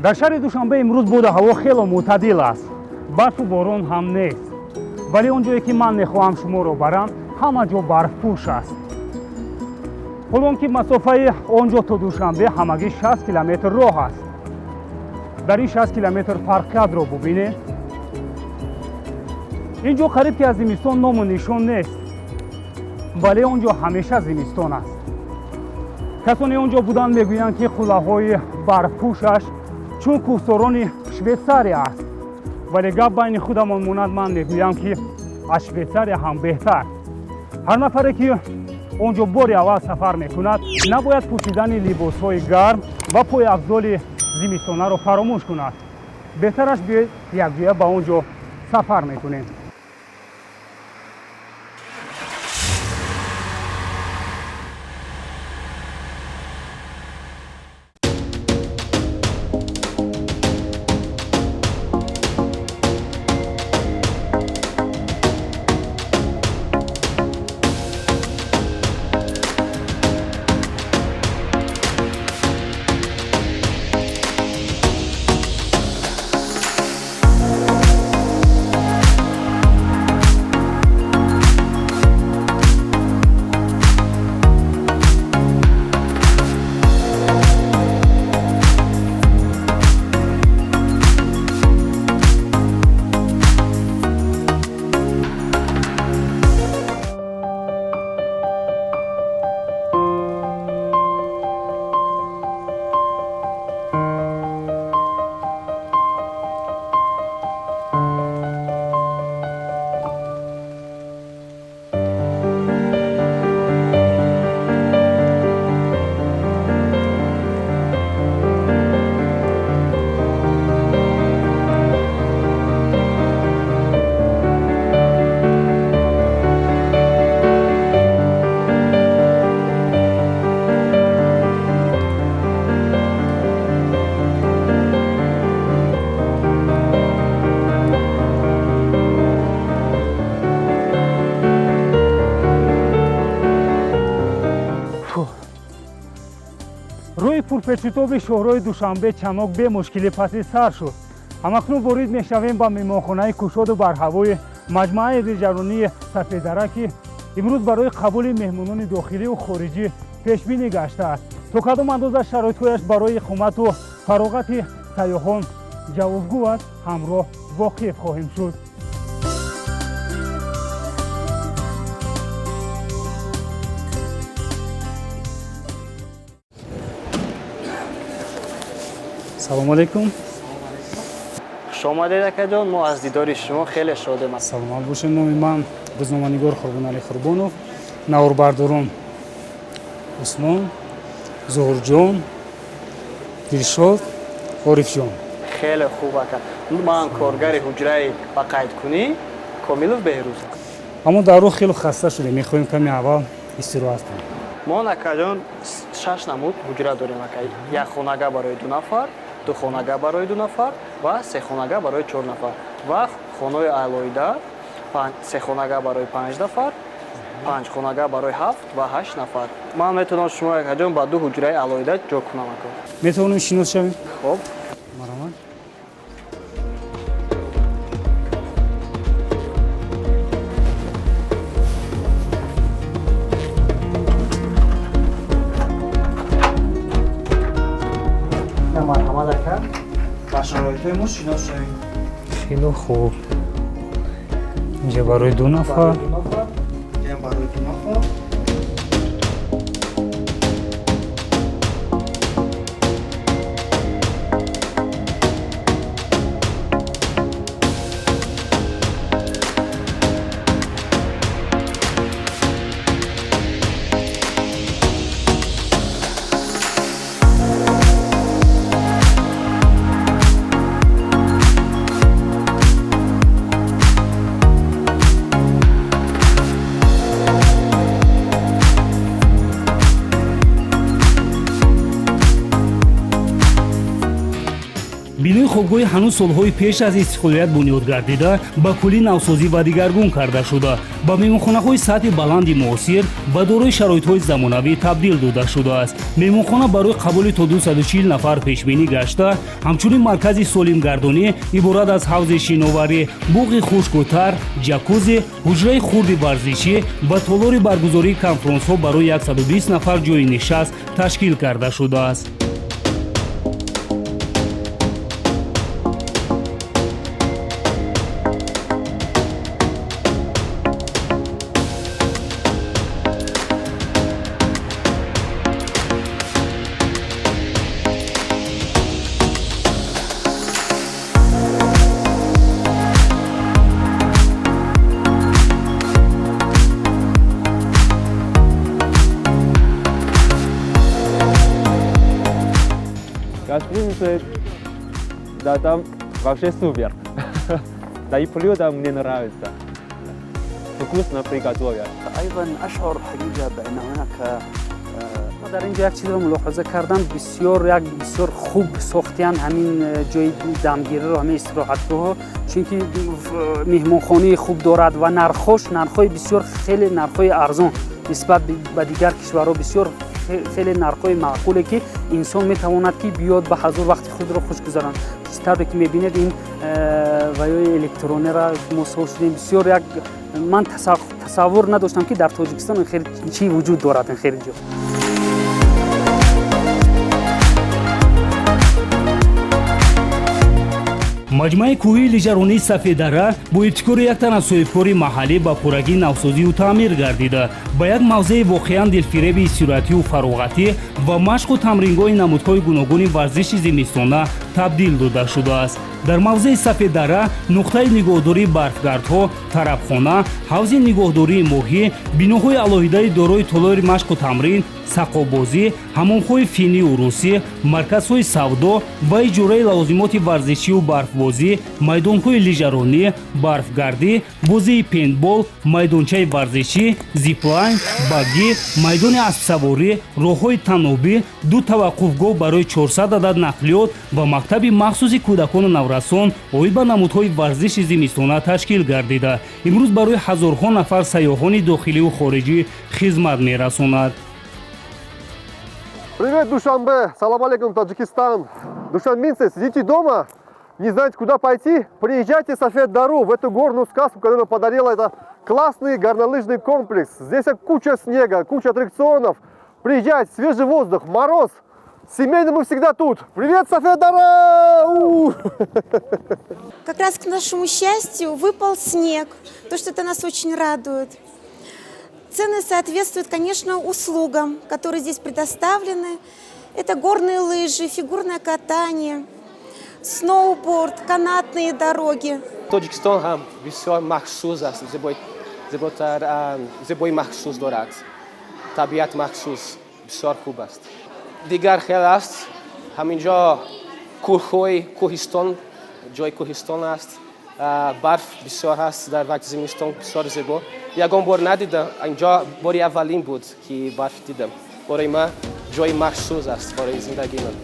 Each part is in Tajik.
Дар шаҳри Душанбе имрӯз боду ҳаво хело мӯътадил аст, барфу борон ҳам нест. Вале он ҷое ки ман мехоҳам шуморо барам, ҳама ҷо барфпӯш аст. Ҳоло он ки масофаи он ҷо то Душанбе ҳамагӣ 60 километр роҳ аст. Дар ин 60 километр фарқиятро бубинед. Ин ҷо қариб ки аз зимистон ному нишон нест, вале он ҷо ҳамеша зимистон аст. Касоне он ҷо буданд, мегӯянд, ки қуллаҳои барфпӯшаш чун кӯҳсорони Швейтсария аст. Вале гап байни худамон монад, ман мегӯям, ки аз Швейтсария ҳам беҳтар. Ҳар нафаре ки он ҷо бори аввал сафар мекунад, набояд пӯшидани либосҳои гарм ва пойафзоли зимистонаро фаромӯш кунад. Беҳтараш биёед, якҷоя ба он ҷо сафар мекунем. Рӯи пурпечутоби шоҳрои Душанбе чанок бемушкилӣ паси сар шуд. Ҳамакнун ворид мешавем ба меҳмонхонаи кушоду барҳавои маҷмӯаи реҷаронии Сафедара, ки имрӯз барои қабули меҳмонони дохиливу хориҷӣ пешбинӣ гаштааст. То кадом андоза шароитҳояш барои иқомату фароғати сайёҳон ҷавобгӯ аст, ҳамроҳ воқиф хоҳем шуд. Салому алейкум. Хуш омадед, акаҷон. Мо аз дидори шумо хеле шодем. Саломат бошед. Номи ман рӯзноманигор Қурбоналӣ Қурбонов, наворбардорон Усмон, Зуҳурҷон, Дилшод, Орифҷон. Хеле хуб, ака. Ман коргари ҳуҷраи ба қайдкунӣ Комилов Беҳрӯз. Аммо дар роҳ хеле хаста шудем, мехоҳем каме аввал истироҳат кунем. Мо, акаҷон, шаш намуд ҳуҷра дорем, ака. Як хонага барои ду нафар, ду хонага барои ду нафар ва се хонага барои чор нафар ва хонаҳои алоҳида се хонага барои панҷ нафар, панҷ хонага барои ҳафт ва ҳашт нафар. Ман метавонам шумо, акаҷон, ба ду ҳуҷраи алоҳида ҷо кунам, ака. Метавонем шинос шавем? Хоб. Марҳамат. Марҳамат, ака, ба шароитҳои мо шинос шавем. Хело хуб. Инҷа барои ду нафар. Инҷа барои ду нафар. Бинои хобгоҳи ҳанӯз солҳои пеш аз истиқлолият бунёд гардида, ба куллӣ навсозӣ ва дигаргун карда шуда, ба меҳмонхонаҳои сатҳи баланди муосир ва дорои шароитҳои замонавӣ табдил дода шудааст. Меҳмонхона барои қабули то 240 нафар пешбинӣ гашта, ҳамчунин маркази солимгардонӣ иборат аз ҳавзи шиноварӣ, буғи хушку тар, ҷакузи, ҳуҷраи хурди варзишӣ ва толори баргузории конфронсҳо барои 120 нафар ҷойи нишаст ташкил карда шудааст. Гостиница, да, там вообще супер. Да, и блюда мне нравится. Вкусно приготовят. ايضا اشعر حقيقه بان هناك Ма дар ин ҷо як чизро мулоҳиза кардам, бисёр як бисёр хуб сохтиян ҳамин ҷои дамгириро, ҳамин истироҳатгоҳро, чунки меҳмонхонаи хуб дорад ва нархош нархҳои бисёр хеле нархҳои арзон нисбат ба дигар кишварҳо, бисёр хеле нархҳои маъқуле, ки инсон метавонад, ки биёд ба ҳазур вақти худро хуш гузаронад. Тавре ки мебинед, ин ваёи электронера мо соз шудем. Бисёр як ман тасаввур надоштам, ки дар Тоҷикистон ин хеле чӣ вуҷуд дорад, ин хеле ҷо. Маҷмӯаи кӯҳии лижаронии Сафеддара бо ибтикори як тан аз соҳибкори маҳаллӣ ба пуррагӣ навсозию таъмир гардида, ба як мавзеи воқеан дилфиреби истироҳатию фароғатӣ ва машқу тамрингоҳи намудҳои гуногуни варзиши зимистона табдил дода шудааст. Дар мавзеи Сафеддара нуқтаи нигоҳдории барфгардҳо, тарабхона, ҳавзи нигоҳдории моҳӣ, биноҳои алоҳидаи дорои толори машқу тамрин, сақобозӣ, ҳамомҳои финнию русӣ, марказҳои савдо ва иҷораи лавозимоти варзишию барфбозӣ, майдонҳои лижаронӣ, барфгардӣ, бозии пейнтбол, майдончаи варзишӣ, зиплайн, багги, майдони аспсаворӣ, роҳҳои танобӣ, ду таваққуфгоҳ барои 400 адад нақлиёт ва мактаби махсуси кӯдакону наврасон оид ба намудҳои варзиши зимистона ташкил гардида, имрӯз барои ҳазорҳо нафар сайёҳони дохилию хориҷӣ хизмат мерасонад. Привет, Душанбе! Салам алейкум, Таджикистан! Душанбинцы, сидите дома, не знаете, куда пойти? Приезжайте в Сафед-Дару, в эту горную сказку, которую подарила это классный горнолыжный комплекс. Здесь куча снега, куча аттракционов. Приезжайте, свежий воздух, мороз. Семейно мы всегда тут. Привет, Сафед-Дара! У! Как раз, к нашему счастью, выпал снег, то, что это нас очень радует. Цены соответствуют, конечно, услугам, которые здесь предоставлены. Это горные лыжи, фигурное катание, сноуборд, канатные дороги. Тоҷикистон ҳам бисёр махсус аст, зеботар, зебои махсус дорад, табиат махсус бисёр хуб аст, дигар хел аст. Ҳаминҷо кӯҳҳои кӯҳистон, ҷои кӯҳистон аст, барф бисёр ҳаст дар вақти зимистон, бисёр зебо. Ягон бор надидам, инҷо бори аввалин буд, ки барф дидам. Барои ман ҷои махсус аст барои зиндагии ман.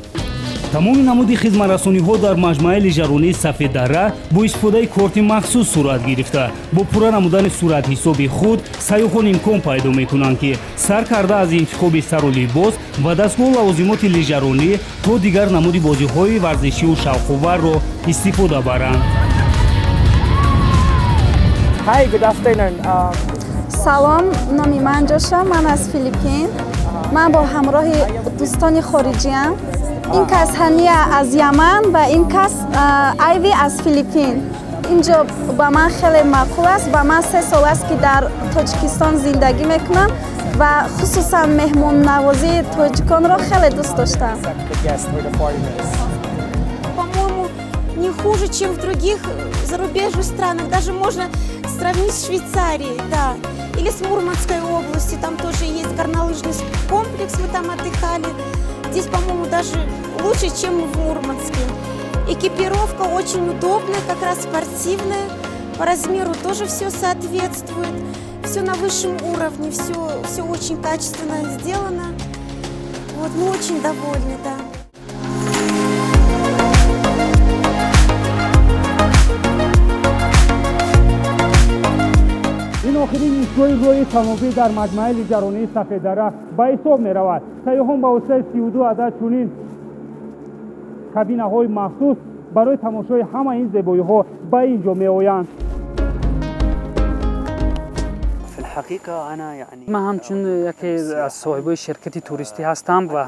Тамоми намуди хизматрасониҳо дар маҷмӯаи лижаронии Сафеддара бо истифодаи корти махсус сурат гирифта, бо пурра намудани суратҳисоби худ сайёҳон имкон пайдо мекунанд, ки сар карда аз интихоби сару либос ва дастгоҳу лавозимоти лижаронӣ то дигар намуди бозиҳои варзишию шавқоварро истифода баранд. Hi, good afternoon. Салом, номи ман Ҷоша, ман аз Филиппин. Ман бо ҳамроҳи дӯстони хориҷиам. Ин кас Ҳания аз Яман ва ин кас Айви аз Филиппин. Инҷо ба ман хеле маъқул аст ва ман 3 сол аст, ки дар Тоҷикистон зиндагӣ мекунам ва хусусан меҳмоннавозии тоҷиконро хеле дӯст доштам. The guests or the foreigners. По-моему, не хуже, чем в других зарубежных странах. Даже можно сравнить с Швейцарией, да. Или с Мурманской областью. Там тоже есть горнолыжный комплекс, мы там отдыхали. Здесь, по-моему, даже лучше, чем в Мурманске. Экипировка очень удобная, как раз спортивная. По размеру тоже все соответствует. Все на высшем уровне, все очень качественно сделано. Вот, мы очень довольны, да. Охирин истгоҳи роҳи танобӣ дар маҷмӯаи лиҷаронии Сафеддара ба ҳисоб меравад. Сайёҳон ба воситаи 32 адад чунин кабинаҳои махсус барои тамошои ҳама ин зебоиҳо ба ин ҷо меоянд. Ман ҳамчун яке аз соҳибои ширкати туристӣ ҳастам ва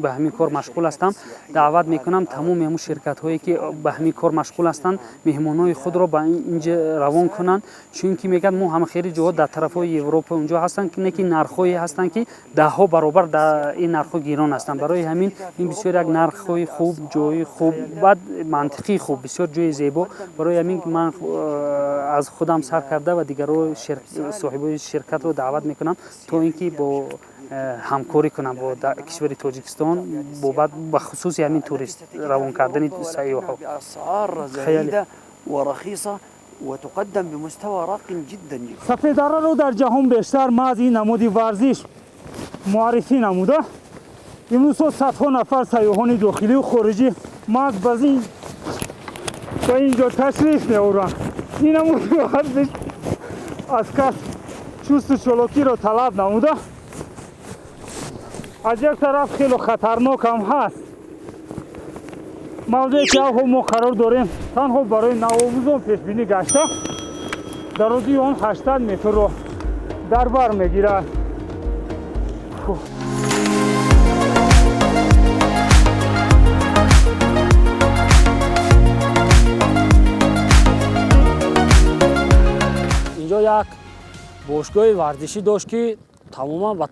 ба ҳамин кор машғул ҳастам. Даъват мекунам тамоми ҳамун ширкатҳое, ки ба ҳамин кор машғул ҳастанд, меҳмонҳои худро ба инҷа равон кунанд, чунки мегӯяд, мо ҳама хеле ҷоҳо дар тарафҳои Европа унҷо ҳастанд, не ки нархҳое ҳастанд, ки даҳҳо баробар дар ин нархҳо гирон ҳастанд. Барои ҳамин ин бисёр як нархҳои хуб, ҷои хуб, баъд мантиқии хуб, бисёр ҷои зебо. Барои ҳамин ман аз худам сар карда ва дигарро, соҳибои ширкатро даъват мекунам, то ин ки бо ҳамкорӣ кунам бо кишвари Тоҷикистон ба хусуси ҳамин турист равон кардани сайёҳҳо. Сафеддараро дар ҷаҳон бештар маҳз ин намуди варзиш муаррифӣ намуда, имрӯзҳо садҳо нафар сайёҳони дохилию хориҷӣ маҳз ба ин ҷо ташриф меоранд. Ин намуди варзиш аз кас чусту чолокиро талаб намуда, аз як тараф хело хатарнок ҳам ҳаст. Мавзее ки авҳо мо қарор дорем, танҳо барои навомӯзон пешбинӣ гашта, дарозии он 80 метрро дар бар мегирад. Инҷо як бошгоҳи варзишӣ дошт, ки тамоман ба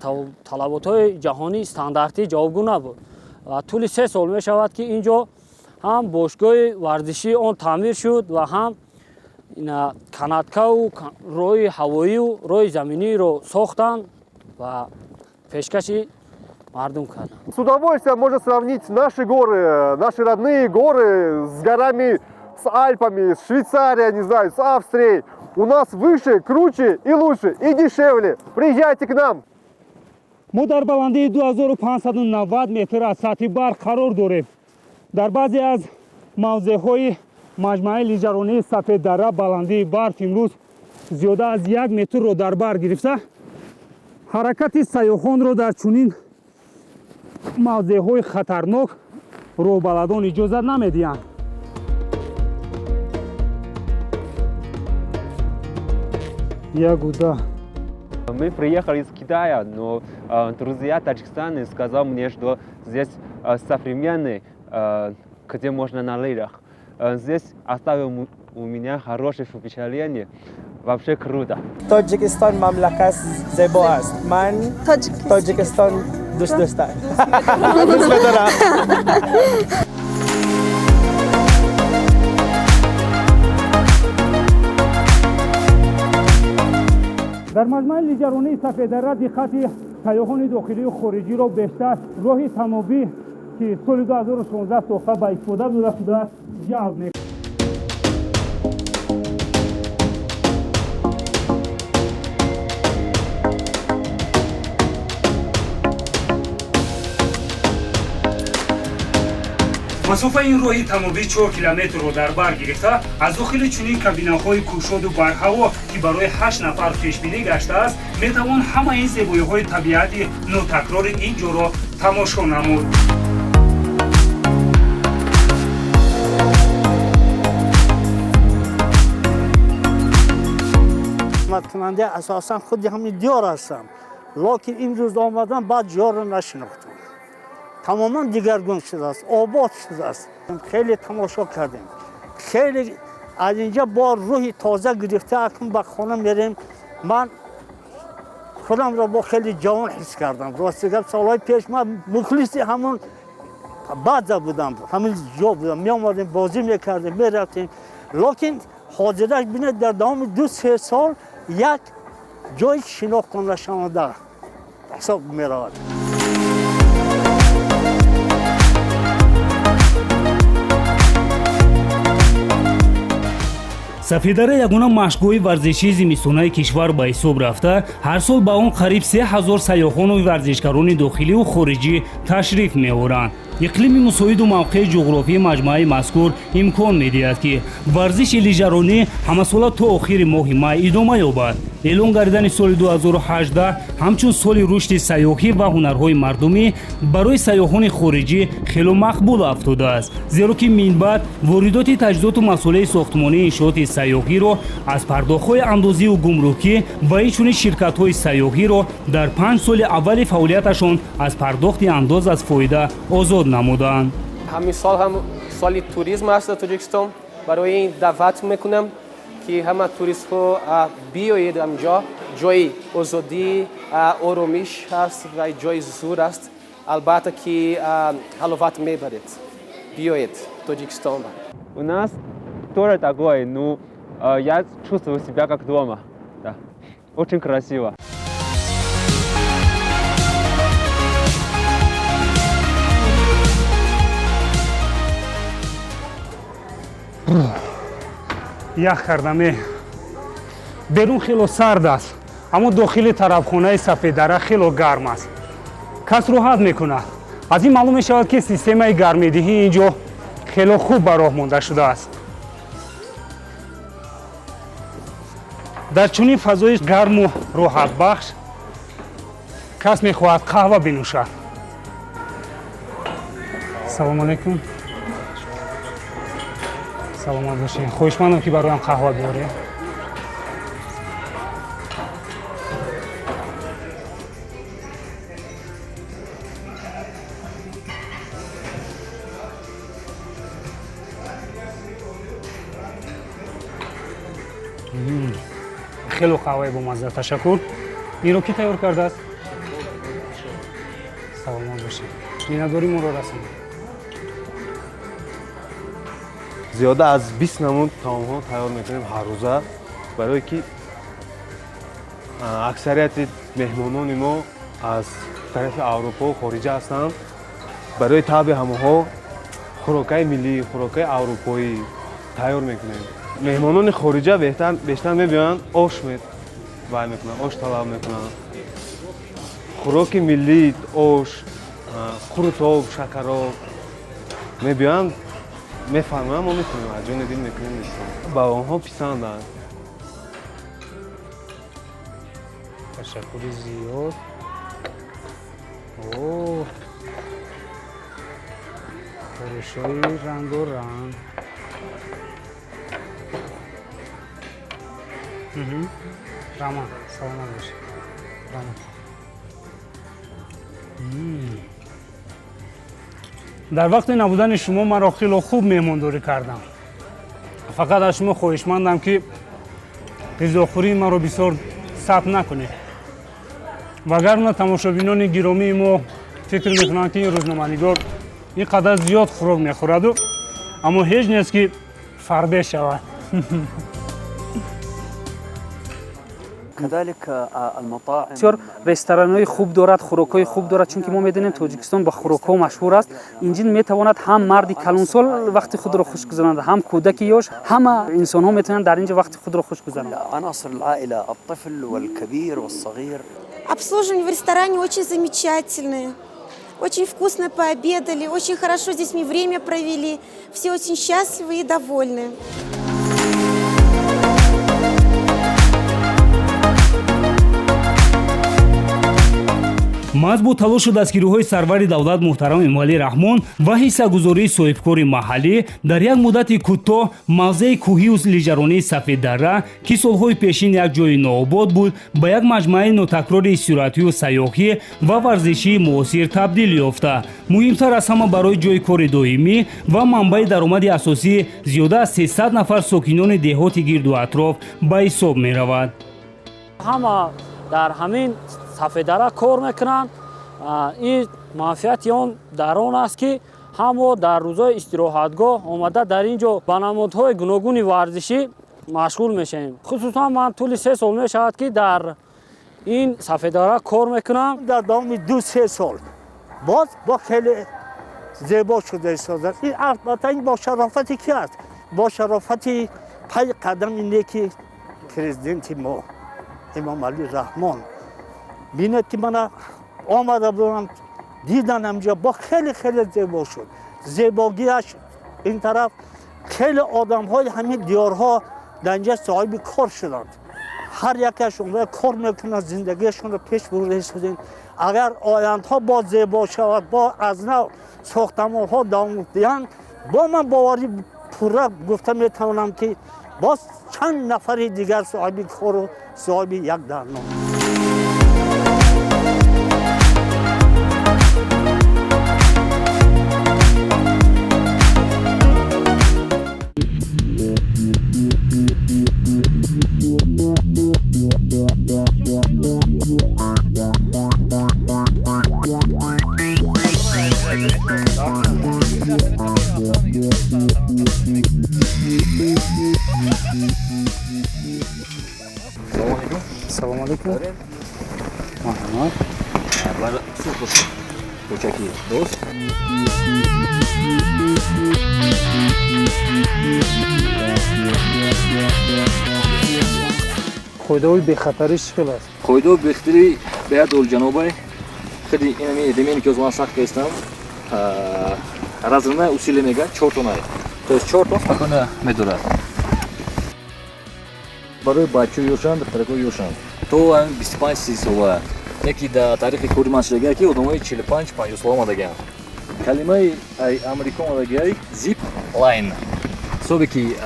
талаботҳои ҷаҳонии стандартӣ ҷавобгӯ набуд, ва тӯли 3 сол мешавад, ки ин ҷо ҳам бошгоҳи варзишии он таъмир шуд ва ҳам канаткаву роҳи ҳавоию роҳи заминиро сохтанд ва пешкаши мардум карданд. С удовольствием можно сравнить наши горы, наши родные горы с горами, с Альпами, с Швейцарией, не знаю, с Австрией. У нас выше, круче и лучше, и дешевле. Приезжайте к нам! Мо дар баландии 2590 метр аз сатҳи баҳр қарор дорем. Дар баъзе аз мавзеъҳои маҷмӯаи лиҷаронии Сафеддара баландии барф имрӯз зиёда аз 1 метрро дар бар гирифта, ҳаракати сайёҳонро дар чунин мавзеъҳои хатарнок роҳбаладон иҷозат намедиҳанд. Ягуда. Мы приехали из Китая, но друзья Таджикистана сказали мне, что здесь современный, где можно на лыжах. Здесь оставил у меня хорошее впечатление. Вообще круто. Тоҷикистон мамлакат зебо аст. Ман Тоҷикистон дӯст доштам. Дӯст медорам. Дар маҷмӯаи лиҷаронии Сафеддара диққати сайёҳони дохилию хориҷиро бештар роҳи танобӣ, ки соли 2016 сохта ба истифода дода шудааст, ҷалб мекунад. Масофаи ин роҳи танобӣ 4 километрро дар бар гирифта, аз дохили чунин кабинаҳои кушоду барҳаво, ки барои ҳашт нафар пешбинӣ гаштааст, метавон ҳамаи ин зебоиҳои табиати нотакрори ин ҷоро тамошо намуд. Хизматкунанда асосан худи ҳамин диёр ҳастам, лекин имрӯз омадам, баъд ҷоро нашинохтам. Тамоман дигаргун шудааст, обод шудааст. Хеле тамошо кардем, хеле аз инҷа бо рӯҳи тоза гирифта акнун ба хона мерем. Ман худамро бо хеле ҷавон ҳис кардам. Рости гап, солҳои пеш ман мухлиси ҳамон баъза будам, ҳамин ҷо будам, меомадем, бозӣ мекардем, мерафтем. Лекин ҳозираш бинед, дар давоми 2-3 сол як ҷои шинохтанашаванда ҳисоб меравад. Сафеддара ягона машқгоҳи варзишии зимистонаи кишвар ба ҳисоб рафта, ҳар сол ба он қариб 3000 сайёҳону варзишгарони дохилию хориҷӣ ташриф меоранд. Иқлими мусоиду мавқеи ҷуғрофии маҷмӯаи мазкур имкон медиҳад, ки варзиши лижаронӣ ҳамасола то охири моҳи май идома ёбад. Эълон гардидани соли 2018 ҳамчун соли рушди сайёҳӣ ва ҳунарҳои мардумӣ барои сайёҳони хориҷӣ хело мақбул афтодааст, зеро ки минбаъд воридоти таҷҳизоту масолеҳи сохтмонии иншооти сайёҳиро аз пардохтҳои андозиву гумрукӣ ва инчунин ширкатҳои сайёҳиро дар 5 соли аввали фаъолияташон аз пардохти андоз аз фоида озод намуданд. Ҳамин сол ҳам соли туризм аст дар Тоҷикистон. Барои ин даъват мекунам, ки ҳама туристҳо биёед ҳамҷо. Ҷои озодӣ, оромиш ҳаст ва ҷои зур аст. Албатта ки ҳаловат мебаред. Биёед Тоҷикистон. У нас тоже такое, ну, я чувствую себя как дома. Да. Очень красиво. Ях кардаме. Берун хело сард аст, аммо дохили тарабхонаи Сафеддара хело гарм аст. Кас роҳат мекунад. Аз ин маълум мешавад, ки системаи гармидиҳӣ ин ҷо хело хуб ба роҳ монда шудааст. Дар чунин фазои гарму роҳатбахш кас мехоҳад қаҳва бинӯшад. Салому алайкум. Саломат бошед. Хоҳишмандам, ки бароям қаҳва биёред. Хело қаҳваи бомазза, ташаккур. Инро кӣ тайёр кардааст? Саломат бошед. Миннатдорӣ моро расонед. Зиёда аз 20 намуд таомҳо тайёр мекунем ҳаррӯза, барое ки аксарияти меҳмонони мо аз тарафи Аврупо хориҷа ҳастанд. Барои таъби ҳамаҳо хӯрокаи миллӣ, хӯрокаи аврупоӣ тайёр мекунем. Меҳмонони хориҷа бештар мебиёянд, ош вай мекунанд, ош талаб мекунанд. Хӯроки миллӣ, ош, қурутоб, шакароб мебиёянд, мефармоянд, мо мекунем, аз ҷони дил мекунем, ба онҳо писанданд. Ташаккури зиёд. Хӯришҳои рангоранг. Раман, саломат бошед. Раман. Дар вақти набудани шумо маро хело хуб меҳмондорӣ кардам. Фақат аз шумо хоҳишмандам, ки ғизохӯрии маро бисёр сабт накунед. Вагарна тамошобинони гиромии мо фикр мекунанд, ки ин рӯзноманигор ин қадар зиёд хӯрок мехӯраду, аммо ҳеҷ нест, ки фарбе шавад. Бисёр ресторанҳои хуб дорад, хӯрокҳои хуб дорад, чунки мо медонем, Тоҷикистон ба хӯрокҳо машҳур аст. Инҷин метавонад ҳам марди калонсол вақти худро хуш гузаронад, ҳам кӯдаки ёш, ҳама инсонҳо метавонанд дар инҷо вақти худро хуш гузаронанд. Обслуживание в ресторане очень замечательное. Очень вкусно пообедали, очень хорошо здесь мы время провели. Все очень счастливы и довольны. Маҳз бо талошу дастгириҳои сарвари давлат муҳтарам Эмомалӣ Раҳмон ва ҳиссагузории соҳибкори маҳаллӣ дар як муддати кӯтоҳ мавзеи кӯҳию лижаронии Сафеддара, ки солҳои пешин як ҷои нообод буд, ба як маҷмӯаи нотакрори истироҳатию сайёҳӣ ва варзишии муосир табдил ёфта, муҳимтар аз ҳама барои ҷои кори доимӣ ва манбаи даромади асосӣ зиёда аз 300 нафар сокинони деҳоти гирду атроф ба ҳисоб меравад. Ҳама дар ҳамин Сафеддара кор мекунанд. Ин манфиати он дар он аст, ки ҳамо дар рӯзҳои истироҳатгоҳ омада дар ин ҷо ба намудҳои гуногуни варзишӣ машғул мешавем. Хусусан ман тӯли 3 сол мешавад, ки дар ин Сафеддара кор мекунам. Дар давоми 2-3 сол боз бо хеле зебо шуда истодааст. Ин албатта ин бо шарофати ки аст? Бо шарофати пай қадами неки президенти мо Эмомалӣ Раҳмон. Бинед, ки мана омада будам. Дидан ҳамҷо бо хеле хеле зебо шуд. Зебогиаш ин тараф хеле одамҳои ҳамин диёрҳо дар инҷа соҳиби кор шуданд. Ҳар якашон кор мекунанд, зиндагиашонро пеш бурда истодем. Агар ояндҳо боз зебо шавад, бо аз нав сохтамонҳо давом диҳанд, бо ман боварӣ пурра гуфта метавонам, ки боз чанд нафари дигар соҳиби кору соҳиби як дарном. Салом алейкум. Марҳамат. Кӯчаки дӯст. Қоидаҳои бехатарӣ чӣ хел аст? Қоидаҳои бехатарӣ беҳад олиҷанобай. Худи инами ремени ки ҳозир ман сахт кастам, разрывная усилие мегӯянд, 4 тонна. То есть 4 тон спокойно медорад. Барои бачаҳо ёшанд, духтаракҳо ёшанд. То 25-30 сола. Яке дар таърихи кори ман шудагия, ки одамои 45-50 сола омадагианд. Калимаи амрико омадагиай zip line. Ҳисобе ки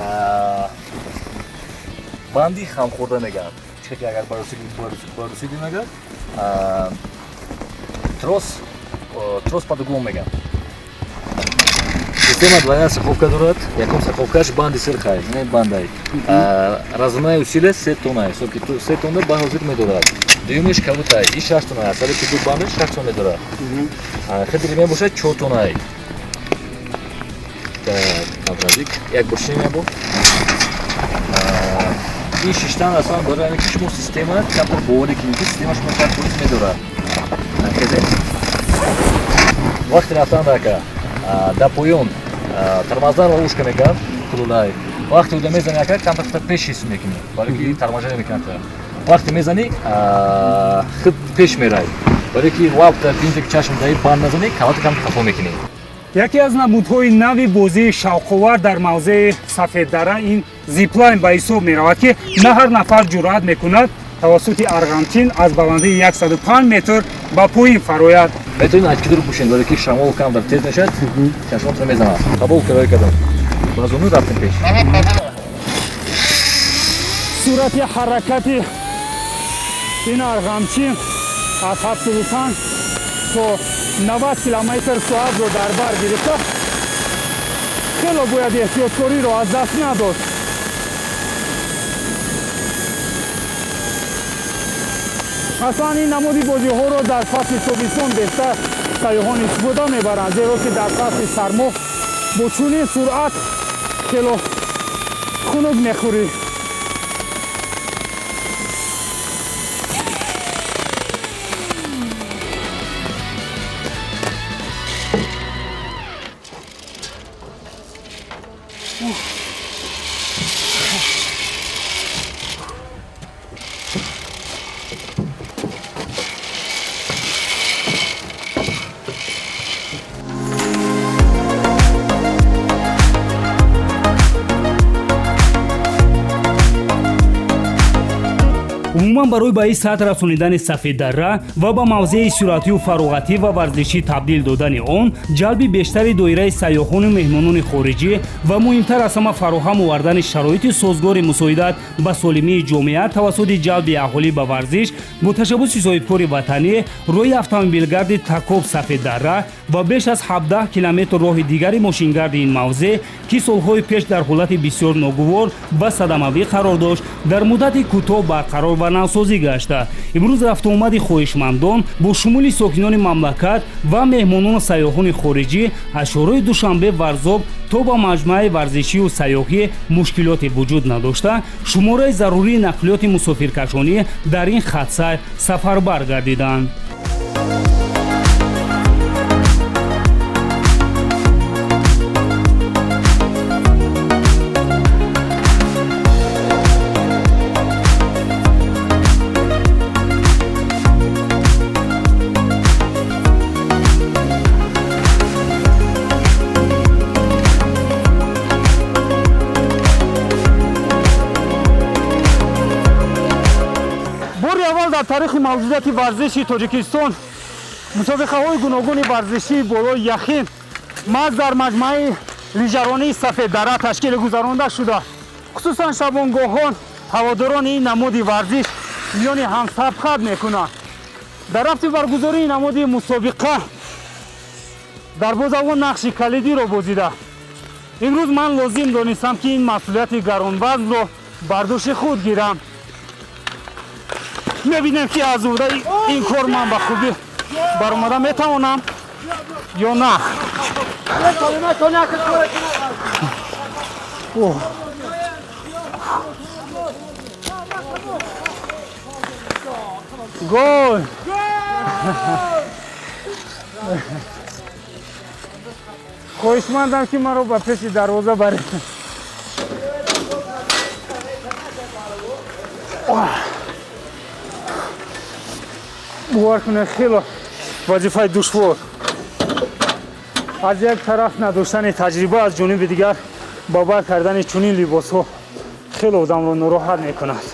банди хамхӯрда мегӯянд. Чӣ ки агар ба русӣ гӯем, агар трос под углом мегӯянд. Система двойная страховка дорад. Якум страховкаш банди сирхай, не бандай. Разрывная усилие 3 тонна, ҳисоб ки 3 тонна ба ҳозир медорад. Дуюмиш кабутай, и 6 тонна, сари ки ду бандаш 6 тонна медорад. Хидри мебошад 4 тонна. Так, як бошини мебо. Ин шиштан аслан барои ҳамин ки шумо система камтар боварӣ кунед, ки система шумо чанд фоиз медорад. Хезе. Вақти рафтан рака дар поён тормозная ловушка мегӯянд, кулулай. Вақте уда мезани, ака камтар пеш ҳис мекунӣ, барои ки торможение мекунад. Вақте мезанӣ, худ пеш мерай, барои ки лабта бинте ки чашм даи банд назанӣ, калата кам хафо мекунӣ. Яке аз намудҳои нави бозии шавқовар дар мавзеи Сафеддара ин зиплайн ба ҳисоб меравад, ки на ҳар нафар ҷуръат мекунад тавассути арғамчин аз баландии 105 метр ба поин фарояд. Метавонед очкидор пӯшед, барои ки шамол камтар тез мешавад, чашмотро мезанад. Қабул кироя кардам. Ба зону рафтем пеш. Суръати ҳаракати ин арғамчин аз 75 то 90 километр соатро дар бар гирифта, хело бояд эҳтиёткориро аз даст надод. Аслан ин намуди бозиҳоро дар фасли тобистон бештар сайёҳон истифода мебаранд, зеро ки дар фасли сармо бо чунин суръат хело хунук мехӯрӣ. Умуман барои ба ин сатҳ расонидани Сафеддара ва ба мавзеи суръатию фароғатӣ ва варзишӣ табдил додани он, ҷалби бештари доираи сайёҳону меҳмонони хориҷӣ ва муҳимтар аз ҳама фароҳам овардани шароити созгори мусоидат ба солимии ҷомеа тавассути ҷалби аҳолӣ ба варзиш бо ташаббуси соҳибкори ватанӣ роҳи автомобилгарди Такоб Сафеддара ва беш аз 17 километр роҳи дигари мошингарди ин мавзеъ, ки солҳои пеш дар ҳолати бисёр ногувор ва садамавӣ қарор дошт, дар муддати кӯтоҳ барқарор ва навсозӣ гашта. Имрӯз рафтуомади хоҳишмандон бо шумули сокинони мамлакат ва меҳмонону сайёҳони хориҷӣ аз шоҳрои Душанбе Варзоб то ба маҷмӯаи варзишию сайёҳӣ мушкилоте вуҷуд надошта, шумораи зарурии нақлиёти мусофиркашонӣ дар ин хатсайр сафарбар гардиданд. Таърихи мавҷудияти варзиши Тоҷикистон мусобиқаҳои гуногуни варзишии болои яхин маҳз дар маҷмӯаи лижаронии Сафеддара ташкил гузаронда шуда. Хусусан шабонгоҳон ҳаводорони ин намуди варзиш миёни ҳам сабқат мекунанд. Дар рафти баргузории намуди мусобиқа дарвозавон нақши калидиро бозида. Имрӯз ман лозим донистам, ки ин масъулияти гаронвазнро бар дӯши худ гирам. Мебинем, ки аз уҳдаи ин кор ман ба хубӣ баромада метавонам ё на. Гол! Хоҳишмандам, ки маро ба пеши дарвоза баред. Бовар кунед, хело вазифаи душвор. Аз як тараф надоштани таҷриба, аз ҷониби дигар ба бар кардани чунин либосҳо хело одамро нороҳат мекунад.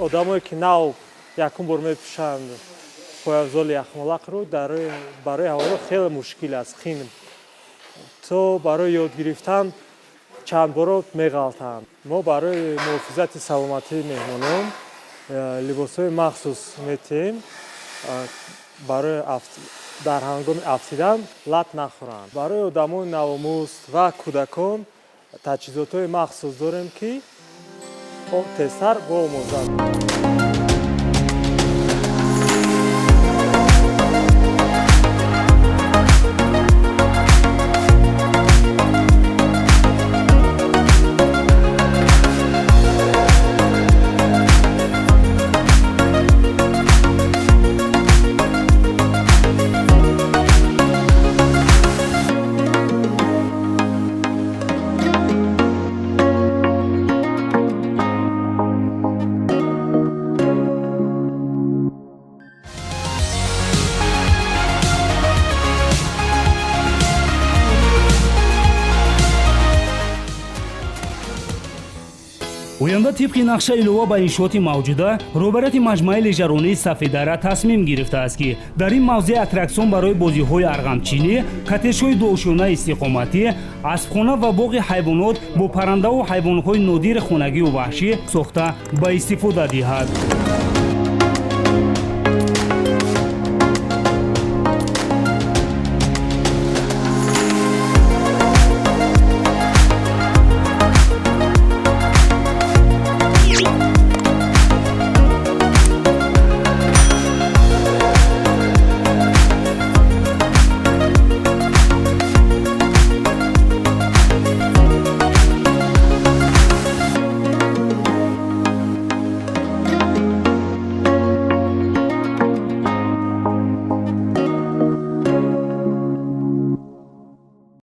Одамое, ки нав якум бор мепӯшанд пойафзоли яхмолақро, барои ҳаворо хеле мушкил аст, хин. То барои ёд гирифтан чанд боро меғалтанд. Мо барои муҳофизати саломатии меҳмонон либосҳои махсус метиҳем, барои дар ҳангоми афтидан лат нахӯранд. Барои одамони навомӯз ва кӯдакон таҷҳизотҳои махсус дорем, ки тезтар биомӯзанд. Оянда тибқи нақша илова ба иншооти мавҷуда, роҳбарияти маҷмӯаи лижаронии Сафеддара тасмим гирифтааст, ки дар ин мавзеъ аттраксион барои бозиҳои арғамчинӣ, коттеҷҳои дуошёнаи истиқоматӣ, аспхона ва боғи ҳайвонот бо паррандаву ҳайвонҳои нодири хонагию ваҳшӣ сохта ба истифода диҳад.